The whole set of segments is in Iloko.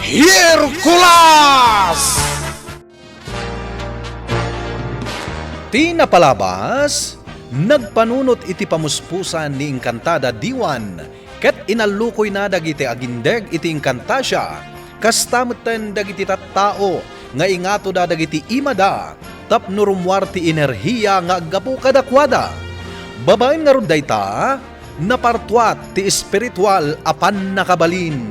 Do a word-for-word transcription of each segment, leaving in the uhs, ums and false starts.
Hercules! Ti napalabas, nagpanunot iti pamuspusan ni Encantada Diwan ket inallukoyna dagiti agindeg iti Encantasia, kasta metten dagiti tattao nga ingatoda dagiti imada tapno rummuar ti enerhiya nga aggapu kadakuada. Babaen ngarud dayta, napartuat ti espiritual a pannakabalin.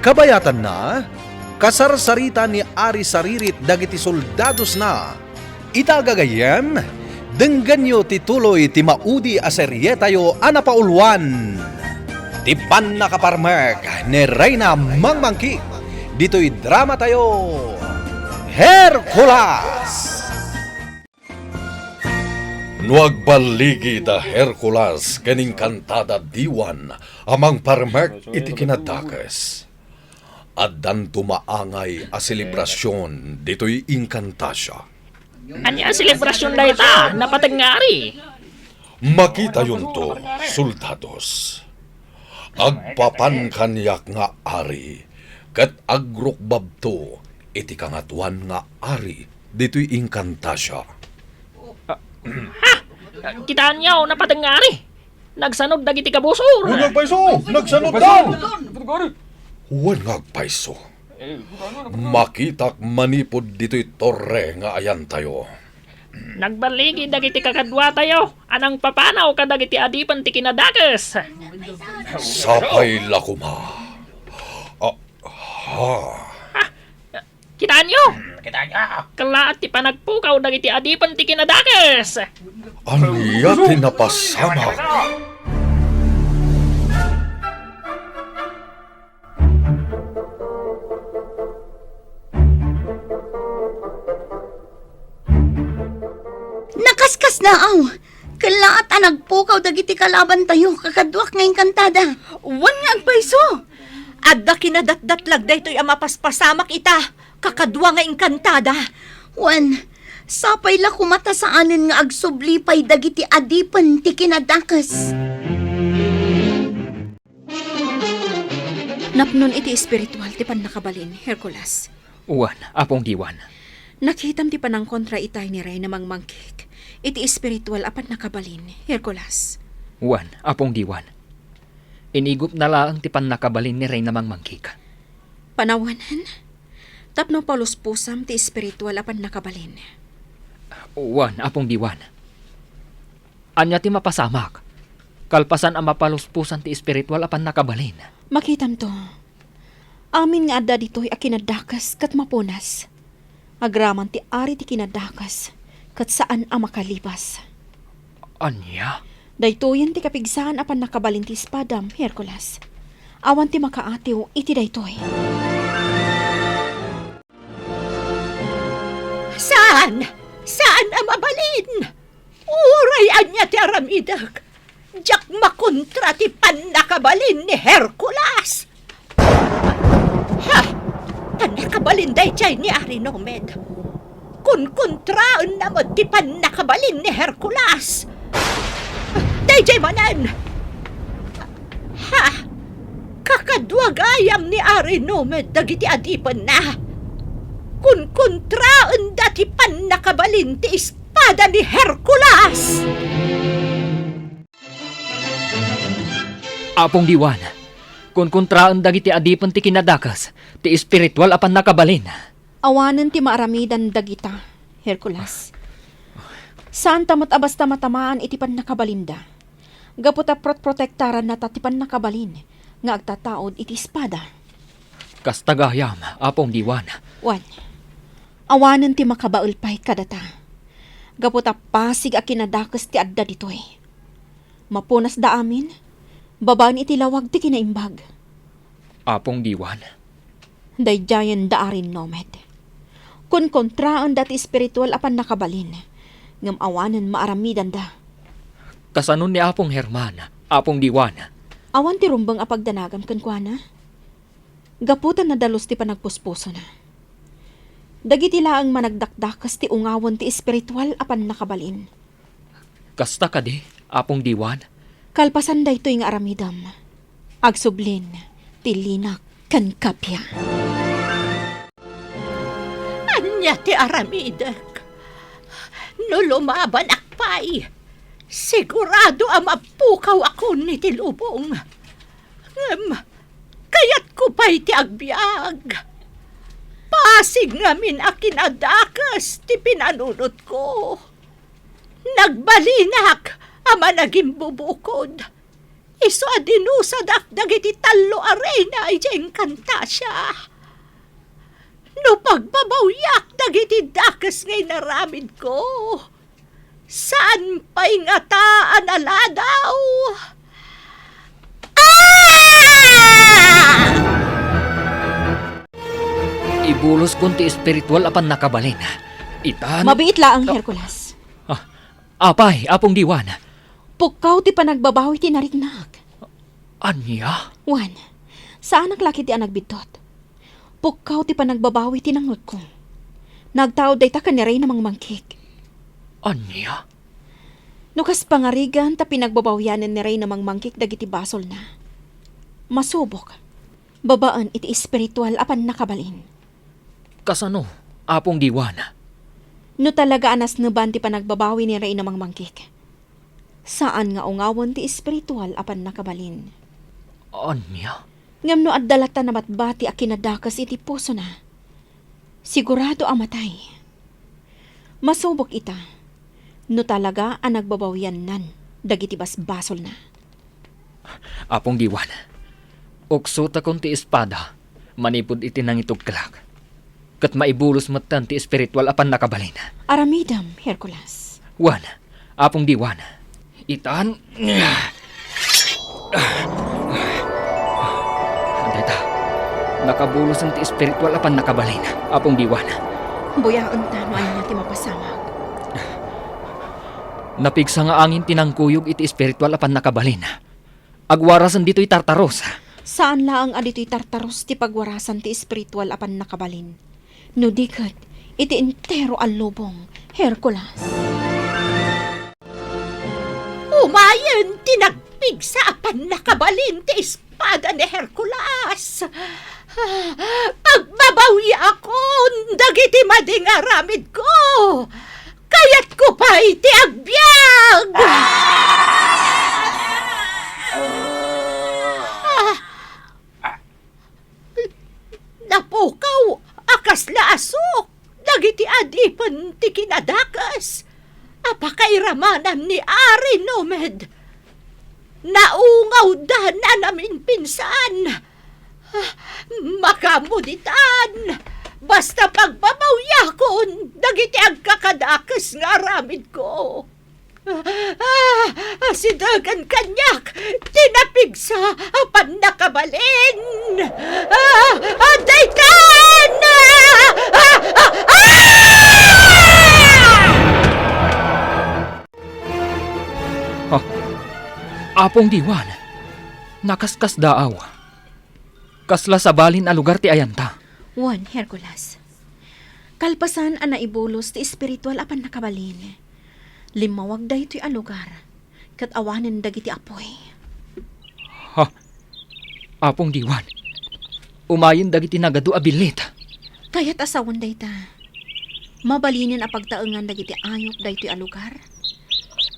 Kabayatanna, kasarsarita ni Ari Saririt dagiti soldadosna. Ita gagayyem, denggenyo ti tuloy ti maudi a serietayo a napauluan, ti pannakaparmek ni Reyna Mangmangkik, ditoy dramatayo, Hercules! No agballigi da Hercules ken Encantada Diwan a mangparmek iti kinadakes, addanto maangay a selebrasion ditoy Encantasia. Ania a selebrasion dayta, napateg nga ari? Makitayonto, soldados. Agpapan kaniak nga ari, ket agrukbabto iti kangatoan nga ari ditoy Encantasia. Ha? Kitaenyo, napateg nga ari. Nagsanud dagiti kabusor. Wen nga agpayso, nagsanud da. Wen nga agpayso. Makitak manipud ditoy torre nga ayantayo. Nagballigi dagiti kakaduatayo a nangpapanaw kadagiti adipen ti kinadakes. Sapay la koma. Ah, ha. Kitaenyo? Kitaenyo? Kellaat ti panagpukaw dagiti adipen ti kinadakes. Ania ti napasamak? Nakaskasnaaw! Kellaat a nagpukaw dagiti kalabantayo, kakaduak nga Encantada. Wen nga agpayso! Adda kinadatdatlag daytoy a mapaspasamak ita, kakadua nga Encantada. Wen, sapay la koma ta saanen nga agsubli pay dagiti adipen ti kinadakes. Napnon iti espiritual ti pannakabalin, Hercules. Wen, Apong Diwan. Nakitam ti panangkontra itay ni Reyna Mangmangkik iti espiritual a pannakabalin, Hercules. Wen, Apong Diwan. Inigupna laeng ti pannakabalin ni Reyna Mangmangkik. Panawanen, tapno paluspusam ti espiritual a pannakabalin. Wen, Apong Diwan. Ania ti mapasamak? Kalpasan a mapaluspusan ti espiritual a pannakabalin. Makitamto. Amin nga adda ditoy a kinadakes ket mapunas. Agraman ti ari ti kinadakes, ket saan a makalibas. Ania? Daytoyen ti kapigsaan a pannakabalin ti espadam, Hercules. Awan ti makaatiw iti daytoy. Saan! Saan a mabalin! Uray ania ti aramidek, diak makontra ti pannakabalin ni Hercules! Ha! Pannakabalin daydiay ni Ari Nomed. Kunkontraenna met ti pannakabalin ni Hercules. Daydiay manen! Ha! Kakadua gayam ni Ari Nomed dagiti adipenna. Kunkontraenda ti pannakabalin ti espada ni Hercules! Apong Diwan, kunkontraen dagiti adipen ti kinadakes ti espiritual a pannakabalin. Awanen ti maaramidan dagita, Hercules. Saanta met a basta matamaan iti pannakabalinda. Gapu ta protprotektarannata ti pannakabalin nga agtataud iti espada. Kasta gayam, Apong Diwan. Wen, awanen ti makabael pay kadata. Gapu ta pasig a kinadakes ti adda ditoy. Mapunasda amin, babaen iti lawag ti kinaimbag. Apong Diwan. Daydiayen da Ari Nomed. Kunkontraenda ti espiritual a pannakabalin, ngem awanen maaramidanda. Kasano ni Apong Herman, Apong Diwan? Awan ti rumbeng a pagdanagam kenkuana. Gapu ta nadalus ti panagpuspusona. Dagiti laeng managdakdakes ti ungawen ti espiritual a pannakabalin. Kasta kadi, Apong Diwan? Kalpasan daytoy nga aramidem, agsublin ti linak ken kappia. Ania ti aramidek? No lumabanak pay, sigurado a mapukawakon iti lubong. Ngem kayatko pay ti agbiag. Pasig ngamin a kinadakes ti pinanunotko. Nagbalinak a managimbubukod. Isu a dinusadak dagiti tallo a reyna idiay Encantasia. No pagbabawyak dagiti dakes nga inaramidko, saan pay ngata a naladaw? Ah! Ibuluskon ti espiritual a pannakabalin. Itan. Mabiit laeng, Hercules. Ah, apay, Apong Diwan? Pukkaw ti panagbabawi ti nariknak. Ania? Wen, saanak la ketdi a nagbiddut. Pukkaw ti panagbabawi ti nangngegko. Nagtaud dayta ken ni Reyna Mangmangkik. Ania? No kas pangarigan ta pinagbabawianen ni Reyna Mangmangkik dagiti basolna, masubok, babaen iti espiritual a pannakabalin. Kasano, Apong Diwan? No talaga a nasneban ti panagbabawi ni Reyna Mangmangkik, saan nga ungawen ti espiritual a pannakabalin. Ania? Ngem no adda latta nabatbati a kinadakes iti pusona, sigurado a matay. Masubok ita, no talaga a nagbabawiannan dagiti basbasolna. Apong Diwan, uksotakon ti espada manipud iti nangitugkelak, ket maibulos metten ti espiritual a pannakabalin. Aramidem, Hercules. Wen, Apong Diwan. Itan. Dayta. Nakabulosen ti espiritual a pannakabalin, Apong Diwan. Buyaenta no ania ti mapasamak. Napigsa nga angin ti nangkuyog iti espiritual a pannakabalin. Agwarasen ditoy Tartarus. Saan laeng a ditoy Tartarus ti pagwarasan ti espiritual a pannakabalin, no di ket iti entero a lubong, Hercules. Umayen ti nagpigsa a pannakabalin ti espada ni Hercules. Pagbabawiakon dagiti madi nga aramidko. Kayatko pay ti agbiag! Ah, napukaw a kasla asuk dagiti adipen ti kinadakes a pakairamanan ni Ari Nomed. Naungawdan a naminpinsan. Makaammo ditan, basta pagbabawiakon dagiti agkakadakes nga aramidko. Ah, asidegen kaniak ti napigsa a pannakabalin. Ah, ah, daytan! Ah, ah, ah! Ah, Apong Diwan, nakaskasdaaw. Kasla sabalin a lugar ti ayanta. Wen, Hercules. Kalpasan a naibulos ti espiritual a pannakabalin, limmawag daytoy a lugar ket awanen dagiti apuy. Ha? Apong Diwan, umayen dagiti nagadu a billit. Kayat a sawen dayta. Mabalinen a pagtaengan dagiti ayup daytoy a lugar,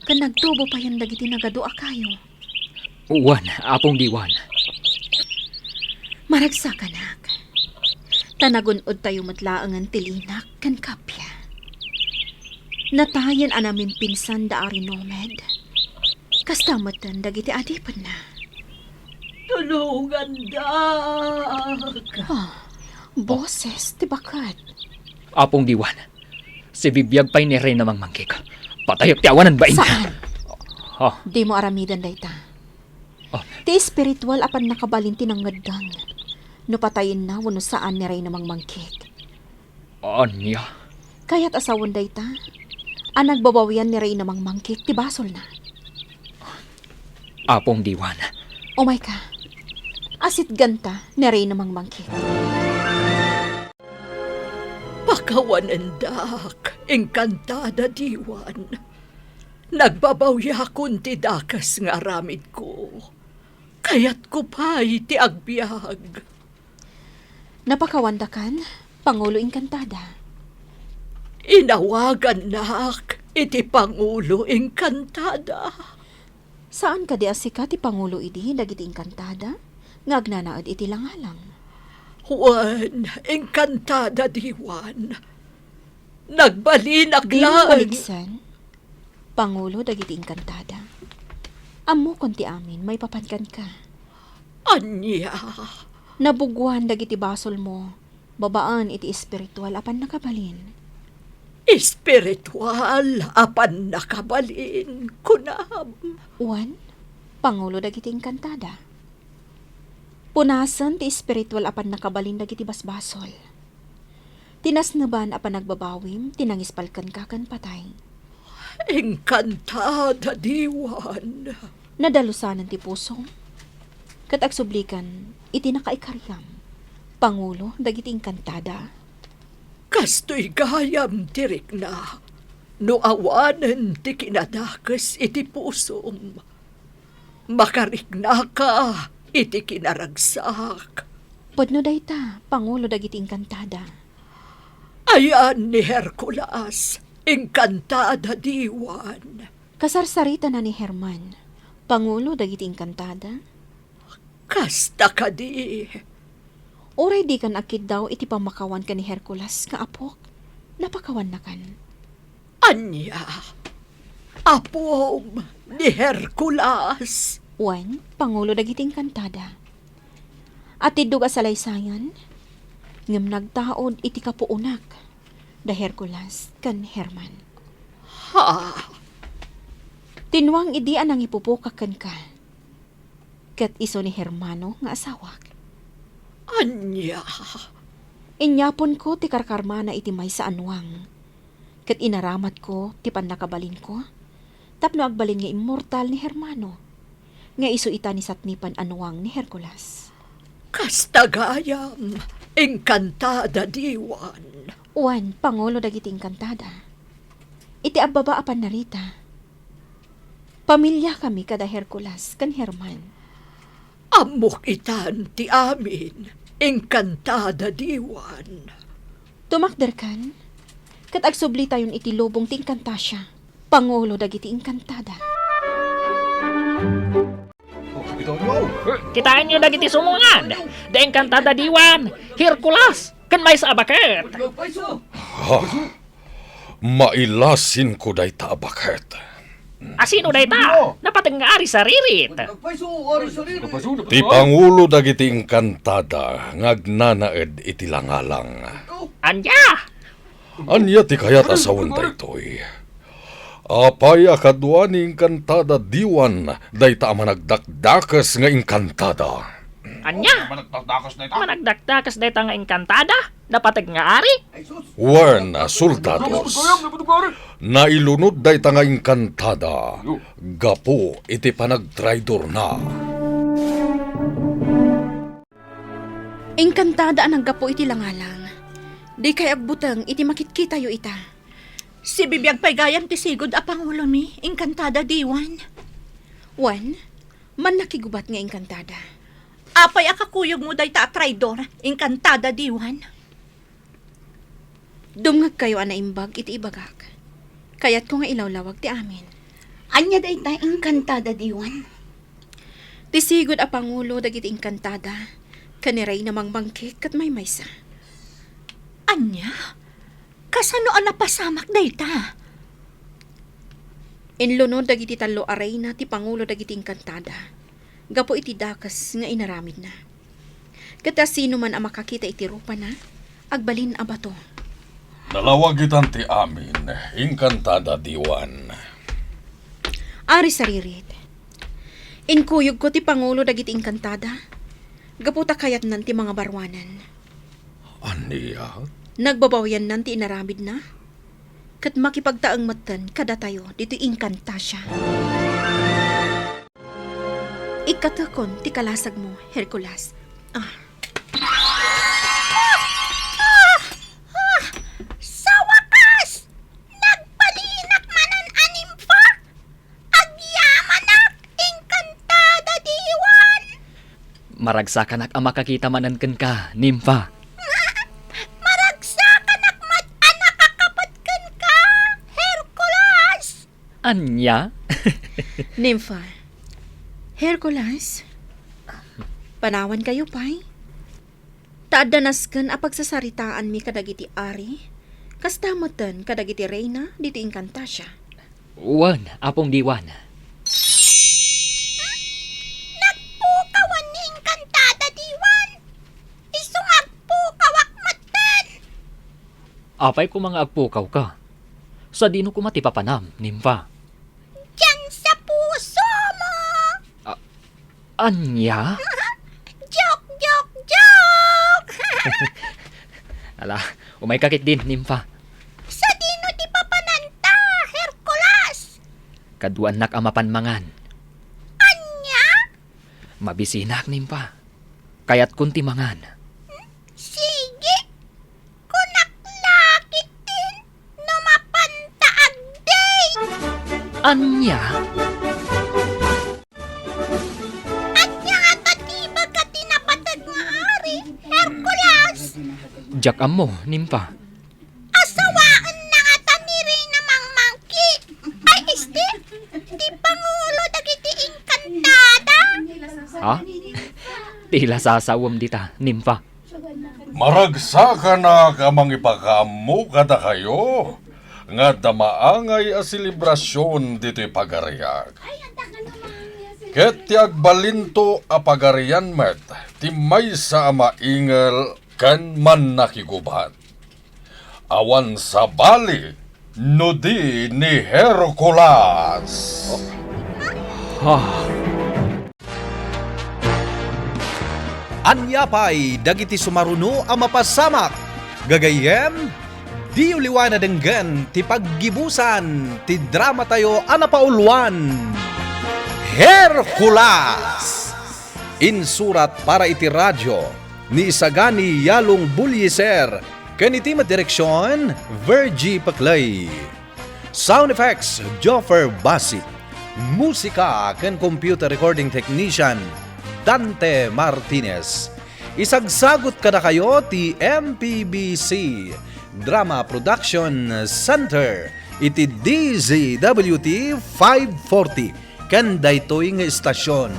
ken nagtubo payen dagiti nagadu a kayo. Wen, Apong Diwan. Maragsakanak, ta nagun-odtayo met laengen ti linak ken kappia. Natayen a namimpinsan da Ari Nomed. Kasta metten dagiti adipenna. Tulongandak! Ah, boses ti baket. Apong Diwan, sibibiag pay ni Reyna Mangmangkik. Patayek ti awanen bain. Saan? Ah. Dimo aramiden dayta. Ah. Ti espiritual a pannakabalin ti nangngeddeng. No patayenna wenno saan ni Reyna Mangmangkik. Ania? Kayat a sawen dayta a nagbabawian ni Reyna Mangmangkik ti basolna. Apong Diwan. Umayka. Asitganta ni Reyna Mangmangkik. Pakawanendak, engkantada Diwan. Nagbabawiakon ti dakes nga aramidko. Kayatko pay ti agbiag. Napakawandakan, Pangulo Encantada? Inawagannak iti Pangulo Encantada. Saan kadi a sika ti pangulo idi dagiti Encantada nga agnanaed iti langalang? Wen, Encantada Diwan. Nagbalinak Dimo laeng. Maliksan, Pangulo dagiti Encantada. Ammokon ti amin maipapan kenka. Ania? Nabuguan dagiti basolmo babaen iti espiritual a pannakabalin. Espiritual a pannakabalin, kunam? Wen, Pangulo dagiti Encantada. Punasen ti espiritual a pannakabalin dagiti basbasol. Ti nasneban a panagbabawim ti nangispal kenka ken patay. Encantada Diwan. Nadalusanen ti pusom, ket agsublikan iti nakaikariam, Pangulo dagiti Encantada. Kastoy gayam ti rikna, no awanen ti kinadakes iti pusom. Makariknaka iti kinaragsak. Pudno dayta, Pangulo dagiti Encantada. Ayan ni Hercules, Encantada Diwan. Kasarsaritana ni Herman, Pangulo dagiti Encantada. Kasta kadi. Uray dikan agkiddaw iti pammakawan ken ni Hercules nga apok, napakawannakan. Ania? Apom ni Hercules? Wen, Pangulo dagiti Encantada. Atiddog a salaysayan, ngem nagtaud iti kapuonak da Hercules ken Herman. Ha? Tinuang idi a nangipupokak kenka, ket isu ni Hermano nga asawak. Ania? Inyaponko ti karkarmana iti maysa a nuang, ket inaramatko ti pannakabalinko tapno agbalin nga immortal ni Hermano, nga isu ita ni satnipan a nuang ni Hercules. Kasta gayam, Encantada Diwan. Wen, Pangulo dagiti Encantada. Iti abbaba a pannarita, pamiliakami kada Hercules ken Herman. Ammok itan ti amin, Encantada Diwan. Tumakderkan, ket agsublitayon iti lubong ti Encantasia, Pangulo dagiti Encantada. Kitaenyo dagiti sumungad, da Encantada Diwan, Hercules, ken maysa a baket. Ha? Mailasinko dayta a baket. Asino dayta? Napateg nga ari saririt. Ti pangulo dagiti Encantada nga agnanaed iti langalang. Ania? Ania ti kayat a sawen daytoy? Apay a kadua ni Encantada Diwan dayta a managdakdakes nga Encantada? Ania? Managdakdakes dayta? Managdakdakes dayta nga Encantada? Napateg nga ari? Wen, soldados. Nailunod dayta nga Encantada gapu iti panagtraidorna. Encantada a naggapu iti langalang. Dikay agbuteng iti makitkitayo ita. Sibibiag pay gayam ti sigud a pangulomi, Encantada Diwan. Wen, mannakigubat nga Encantada. Apay a kakuyogmo dayta a traidor, Encantada Diwan? Dumngegkayo a naimbag iti ibagak. Kayatko nga ilawlawag ti amin. Ania dayta, Encantada Diwan? Ti sigud a pangulo dagiti Encantada, ken ni Reyna Mangmangkik ket maymaysa. Ania? Kasano a napasamak dayta? Inlunod dagiti tallo a reyna ti pangulo dagiti Encantada gapu iti dakes nga inaramidna. Ket asinoman a makakita iti rupana, agbalin a bato. Nalawag itan ti amin, Encantada Diwan. Ari saririt, inkuyogko ti pangulo dagiti Encantada gapu ta kayatnan ti mangabaruanan. Ania? Nagbabawiannan ti inaramidna, ket makipagtaeng metten kadatayo ditoy Encantasia. Ikkatekon ti kalasagmo, Hercules. Ah. Ah! Ah! Sa wakas, nagbalinak manen a nimfa! Agyamanak, Encantada Diwan! Maragsakanak a makakita manen kenka, Nimfa. Ania? Nympha, Hercules, panawankayo pay? Ta adda nasken a pagsasaritaanmi kadagiti ari, kasta metten kadagiti reyna ditoy Encantasia. Wen, Apong Diwan. Nagpukawan ni Encantada, Diwan. Isu nga agpukawak metten. Apay koma nga agpukawka? Sadino koma ti papanam, Nympha? Dian sa pusomo. A-, ania? Joke, joke, joke! Ala, umayka ketdin, Nympha. Sadino ti papananta, Hercules? Kaduanak a mapan mangan. Ania? Mabisinak, Nympha. Kayatkon ti mangan. Sige. Kunak la ketdin no mapanta agdate. Ania? Ania ngata ti ibaga ti napateg nga ari, Hercules? Diak ammo, Nympha. Asawaenna ngata ni Reyna Mangmangki. Ay, isti, ti pangulo dagiti Encantada. Ha? Ti la sasawem dita, Nympha. Maragsakanak a mangipakaammo kadakayo nga adda maangay a selebrasion ditoy pagariak. Ket ti agbalinto a pagarian met ti maysa a maingel ken mannakigubat. Awan sabali no di ni Hercules. Ha? Ania pay dagiti sumaruno a mapasamak? Gagayyem, diyo liwan a denggen ti paggibusan ti dramatayo a napauluan, Hercules! Insurat para iti radio ni Isagani Yalong Bullieser ken iti met direksion, Virgie Peclay. Sound effects, Joffer Basic. Musika ken computer recording technician, Dante Martinez. Isagsagut kadakayo ti M P B C Drama Production Center iti D Z W T five forty ken daytoy nga istasyon.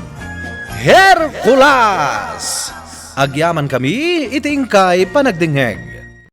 Hercules! Agyamankami iti inkay panagdengngeg.